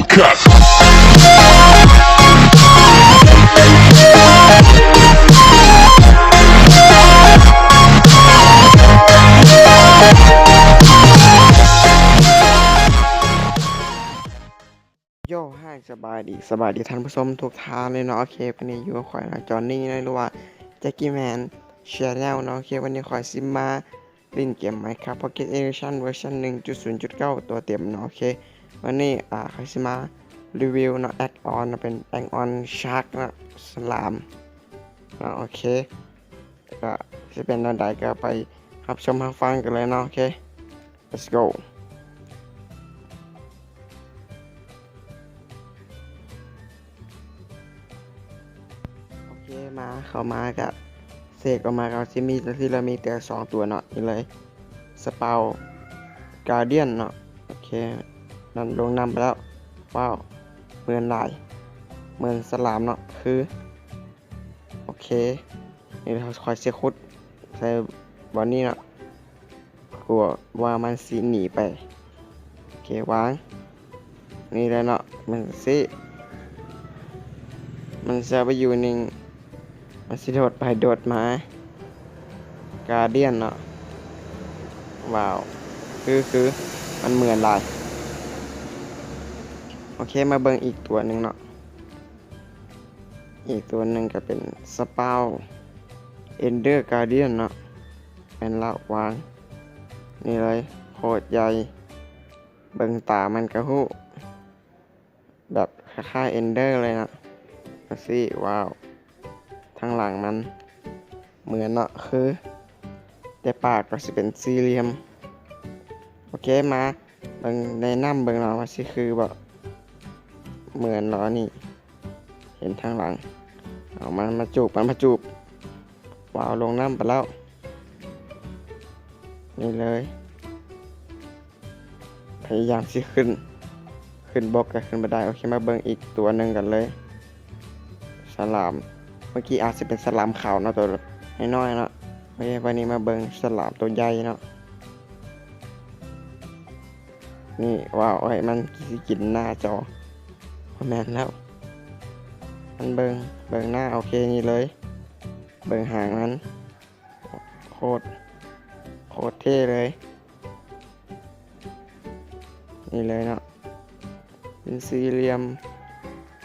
Cut. ໂຢ ຮາຍ ສະບາຍດີ ສະບາຍດີທ່ານຜູ້ຊົມທຸກທ່ານເລີຍເນາະ. ໂອເຄ ວັນນີ້ຢູ່ກັບຂ້ອຍເນາະ ຈອນນີເນາະ ຫຼືວ່າ Jackie Man Channel ເນາະ. ໂອເຄ ວັນນີ້ຂ້ອຍຊິມາຫຼິ້ນເກມ Minecraft Pocket Edition ເວີຊັນ ໜຶ່ງຈຸດສູນຈຸດເກົ້າ ຕົວເຕັມເນາະ. ໂອເຄ ວັນນີ້ ອາ ຂ້ອຍຊິມາຣີວິວເນາະ add-on ເນາະ ເປັນ add-on Shark ເນາະ ສະຫຼາມເນາະ. ໂອເຄ ກະຊິເປັນແນວໃດ ກະໄປຮັບຊົມຮັບຟັງກັນເລີຍເນາະ. ໂອເຄ Let's go. ໂອເຄ ມາ ເຂົ້າມາກະເສກອອກມາ ກະຊິມີ ທີ່ເຮົາມີແຕ່ສອງຕົວເນາະ. ນີ້ເລີຍ Sprout Guardian ເນາະ. ໂອເຄ ນັ້ນລົງນ້ຳໄປແລ້ວ. ວ້າວ ເໝືອນຫຼາຍ ເໝືອນສະຫຼາມເນາະ ຄື ໂອເຄ ນີ້ເຮົາ ຂ້ອຍຊິຂຸດໃສ່ບ່ອນນີ້ເນາະ ກົວວ່າມັນຊິໜີໄປ. ໂອເຄ ວາງ ນີ້ແຫຼະເນາະ ມັນຊິ ມັນຊິໄປຢູ່ນີ້ ມັນຊິໂດດໄປໂດດມາ. Guardian ເນາະ ວ້າວ ຄື ຄື ມັນເໝືອນຫຼາຍ. ໂອເຄ ມາເບິ່ງອີກຕົວໜຶ່ງເນາະ. ອີກຕົວໜຶ່ງກະເປັນ Sprout Ender Guardian ເນາະ. ແມ່ນລະ ວາງ ນີ້ເລີຍ ໂຄດໃຫຍ່ ເບິ່ງຕາມັນກະຮູ້ ແບບຄ້າຍໆ Ender ເລີຍເນາະ ຈັ່ງຊີ້. ວ້າວ ທາງຫຼັງມັນເໝືອນເນາະ ຄື ແຕ່ປາກກະຊິເປັນສີ່ຫຼ່ຽມ. ໂອເຄ ມາ ເບິ່ງໃນນ້ຳເບິ່ງເນາະ ວ່າຊິຄືບໍ່ ເໝືອນບໍ່ນີ້. ເຫັນທາງຫຼັງ ເອົາມັນມາຈູບ ມັນມາຈູບ. ວ້າວ ລົງນ້ຳໄປແລ້ວ ນີ້ເລີຍ ພະຍາຍາມຊິຂຶ້ນ ຂຶ້ນບົກກະຂຶ້ນບໍ່ໄດ້. ໂອເຄ ມາເບິ່ງອີກຕົວໜຶ່ງກັນເລີຍ ສະຫຼາມ ເມື່ອກີ້ອາດຊິເປັນສະຫຼາມຂາວເນາະ ໂຕນ້ອຍໆເນາະ. ໂອເຄ ບາດນີ້ມາເບິ່ງສະຫຼາມໂຕໃຫຍ່ເນາະ. ນີ້ ວ້າວ ໂອ້ຍ ມັນຊິກິນໜ້າຈໍ ບໍ່ແມ່ນແລ້ວ ມັນເບິ່ງ ເບິ່ງໜ້າ. ໂອເຄ ນີ້ເລີຍ ເບິ່ງຫາງມັນ ໂຄດ ໂຄດເທ່ເລີຍ. ນີ້ເລີຍເນາະ ເປັນສີ່ຫຼ່ຽມ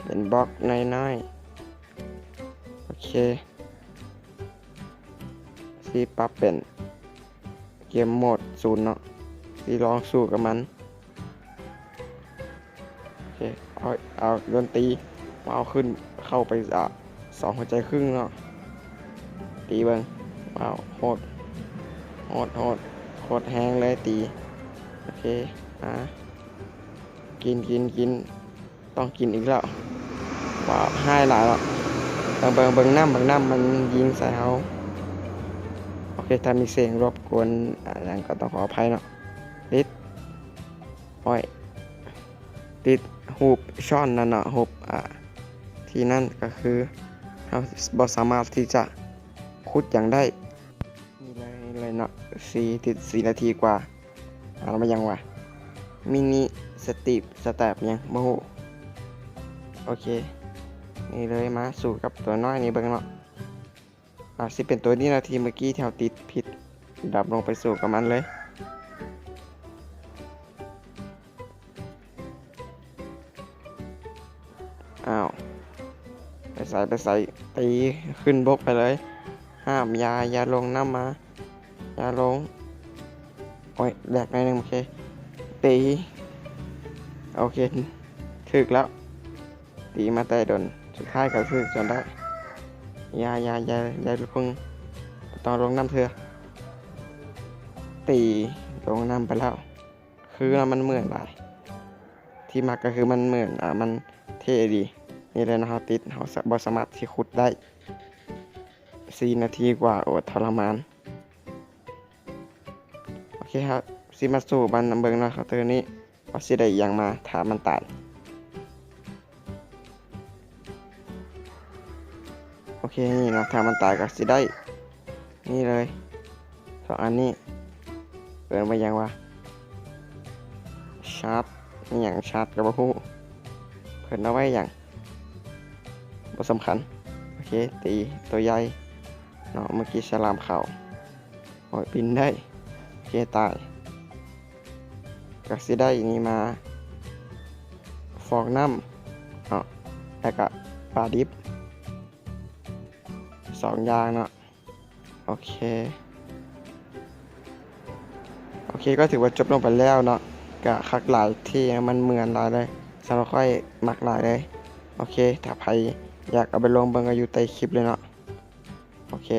ເປັນບລັອກນ້ອຍໆ. ໂອເຄ ຊິປັບເປັນເກມໂໝດສູນເນາະ ຊິລອງສູ້ກັບມັນ. ໂອເຄ ເອົາ ເອົາດົນຕີ ເອົາຂຶ້ນ ເຂົ້າໄປ ອາ ສອງຫົວໃຈຄຶ່ງເນາະ ຕີເບິ່ງ. ວ້າວ ໂຫດ ໂຫດ ໂຫດ ໂຄດແຮງເລີຍຕີ. ໂອເຄ ມາ ກິນ ກິນ ກິນ ຕ້ອງກິນອີກແລ້ວ. ວ້າວ ຮ້າຍຫຼາຍເນາະ ເບິ່ງ ເບິ່ງ ເບິ່ງນ້ຳ ເບິ່ງນ້ຳ ມັນຍິງໃສ່ເຮົາ. ໂອເຄ ຖ້າມີສຽງລົບກວນ ອາ ຫຍັງກະຕ້ອງຂໍອະໄພເນາະ. ຕິດ ໂອ້ຍ ຕິດຮູບຊ່ອນນັ້ນເນາະ ຮູບ ອາ ທີ່ນັ້ນ ກະຄືເຮົາບໍ່ສາມາດທີ່ຈະຂຸດຫຍັງໄດ້. ນີ້ເລີຍ ນີ້ເລີຍເນາະ ສີ່ ຕິດສີ່ນາທີກວ່າ. ອ່ານວ່າຫຍັງວະ ມິນິສະຕີບສະແຕັບຫຍັງບໍ່ຮູ້. ໂອເຄ ນີ້ເລີຍ ມາສູ້ກັບຕົວນ້ອຍນີ້ເບິ່ງເນາະ. ອາ ຊິເປັນຕົວນີ້ເນາະ ທີ່ເມື່ອກີ້ທີ່ເຮົາຕິດຜິດ ດັບລົງໄປສູ້ກັບມັນເລີຍ. ອ້າວ ໄປໃສ ໄປໃສ ຕີຂຶ້ນບົກໄປເລີຍ. ຫ້າມ ຢ່າ ຢ່າລົງນ້ຳມາ ຢ່າລົງ. ໂອ້ຍ ແຫຼກໜ້ອຍໜຶ່ງ. ໂອເຄ ຕີ ໂອເຄ ຖືກແລ້ວ. ຕີມາແຕ່ດົນ ສຸດທ້າຍກະຖືກຈົນໄດ້. ຢ່າ ຢ່າ ຢ່າ ຢ່າເພິ່ງ ບໍ່ຕ້ອງລົງນ້ຳເທື່ອ. ຕີລົງນ້ຳໄປແລ້ວ. ຄືເນາະ ມັນເໝືອນຫຼາຍ ທີ່ມັກກະຄືມັນເໝືອນ ອາ ມັນເທ່ດີ. ນີ້ແຫຼະເນາະ ເຮົາຕິດ ເຮົາ ສະ ບໍ່ສາມາດຊິຂຸດໄດ້. ສີ່ນາທີກວ່າ ໂອ ທໍລະມານ. ໂອເຄ ເຮົາຊິມາສູ້ມັນເບິ່ງເນາະ ເຮົາເທີນີ້ ວ່າຊິໄດ້ອີ່ຫຍັງມາ ຖ້າມັນຕາຍ. ໂອເຄ ນີ້ເນາະ ຖ້າມັນຕາຍກະຊິໄດ້ ນີ້ເລີຍ ສອງອັນນີ້ ເອີ້ນວ່າຫຍັງວະ ຊາດ ອີ່ຫຍັງ ຊາດກະບໍ່ຮູ້. ປັນເອົາໄວ້ຫຍັງ? ບໍ່ສຳຄັນ. ໂອເຄ ຕີໂຕໃຫຍ່ເນາະ. ເມື່ອກີ້ສະຫຼາມເຂົ້າ. ໂອ້ຍ ບິນໄດ້. ໂອເຄ ຕາຍ. ກໍຊິໄດ້ນີ້ມາຟອງນ້ຳເນາະ ແລ້ວກະປາດິບສອງຢ່າງເນາະ. ໂອເຄ ໂອເຄ ກໍຖືວ່າຈົບລົງໄປແລ້ວເນາະ. ກະຄັກຫຼາຍ ເທ່ ມັນເໝືອນຫຼາຍເລີຍ. ສຳລັບຂ້ອຍມັກຫຼາຍເລີຍ. ໂອເຄ ຖ້າໃຜຢາກເອົາໄປລອງເບິ່ງກໍຢູ່ໃຕ້ຄລິບເລີຍເນາະ. ໂອເຄ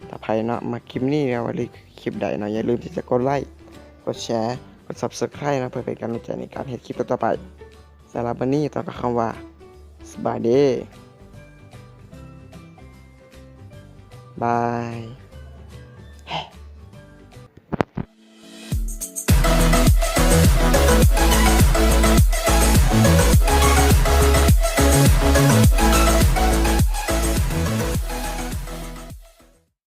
ຖ້າໃຜເນາະ ມັກຄລິບນີ້ ຫຼືວ່າຄລິບໃດເນາະ ຢ່າລືມທີ່ຈະກົດໄລ ກົດແຊ ກົດ Subscribe ເນາະ ເພື່ອເປັນກຳລັງໃຈໃນການເຮັດຄລິບຕໍ່ໆໄປ. ສຳລັບມື້ນີ້ຕ້ອງກ່າວຄຳວ່າ ສະບາຍດີ ບາຍ.